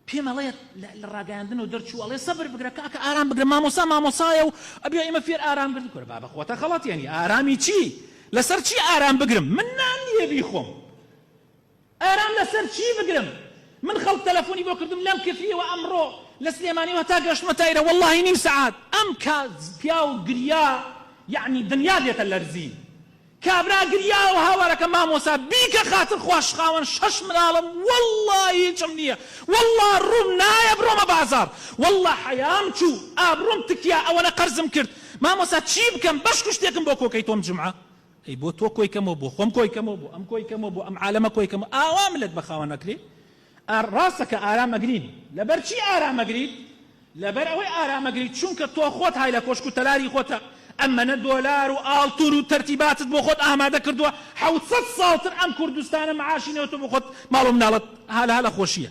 پێم ئەڵێ لە ڕاگەیاندنەوە دەرچوو ئەڵێ سەبر بگرە کاکە ئارام بگرە مامۆسا مامۆسایە و ئەبێ ئێمە فێر ئارام گرتن کورە بابە خۆتە خەڵەتێنی ئارامی چی لەسەر چی ئارام بگرم من نان نییە بیخۆم ئارام لەسەر چی بگرم من خەڵک تەلەفۆنی بۆ کردم لەم کفریەوە ئەمڕۆ لە سلێمانیەوە هەتا گەشتمە تایرە وەڵاهی نیو سەعات ئەم کا پیاو گریا یەعنی دنیا دێتە لەرزین کابرا گریا و هاوارەکە مامۆسا بیکە خاتر خواش خاوەن شەش مناڵم وەڵڵا هیچم نییە وەڵڵا ڕووم نایە بڕۆمە بازاڕ وەڵڵا حەیام چوو ئابڕوم تکیا ئەوەنە قەرزم کرد مامۆسا چی بکەم بەشکو شتێکم بۆ کۆکەی تۆم جومعە ئەی بۆ تۆ کۆی کەمەوە بۆ خۆم کۆی کەمەوە بۆ ئەم کۆی کەمەوە بۆ ئەم عالەمە کۆی کەمەوە ئاوا ملت بە خاوەن ئەکرێ ڕاستە کە ئارام ئەگرین لەبەر چی ئارام ئەگریت لەبەر ئەوەی ئارام ئەگریت چونکە تۆ خۆت های لە کۆشک و تەلاری خۆتە ئەمەنە دۆلار و ئاڵتون و تەرتیباتت بۆ خۆت ئامادە کردووە 700 ساڵتر ئەم کوردستانە معاشی نەوە تۆ بۆ خۆت ماڵ و مناڵت هالە هالە خۆشیە.